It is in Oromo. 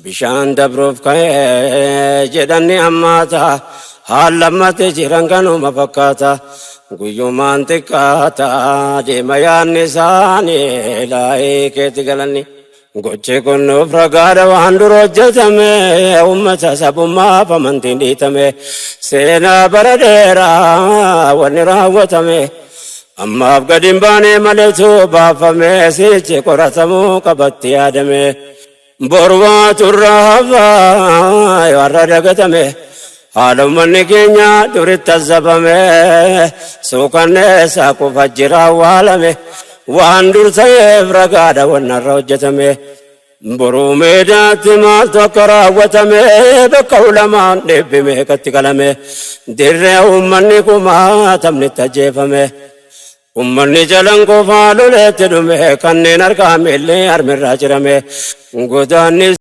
Bishaan dabruuf ka'ee jedhanni hammaata. Haalammatti jiran kanuma fakkaata. Guyyumaan xiqqaata deema yaadni isaanii laayee keetti galanni. Gochi kun nuuf ragaadha waan dura hojjetame, uummata sabummaaf amantiin dhiitame, seenaa bara dheeraa wanni raawwatame. Ammaaf gadi hin baane maleetu baafame, sichi qoratamuu qabatti yaadame. Boru waatu irraa hafaa yoo har'a dagatame. Haala uummanni keenya duritti azzabame, suukanneessaa kufa jira awwaalame. Waan dur ta'eef ragaadha wanna irra hojjetame. Boruu meedaatti maaltu akka raawwatame, bakka ulamaan dhibbi meeqatti qalame, dirree uummanni kumaatamni itti ajjeefame. Uummanni jalan qofaa loleetti dhume, kanneen harkaa miillee harmirraa cirame. Godaanni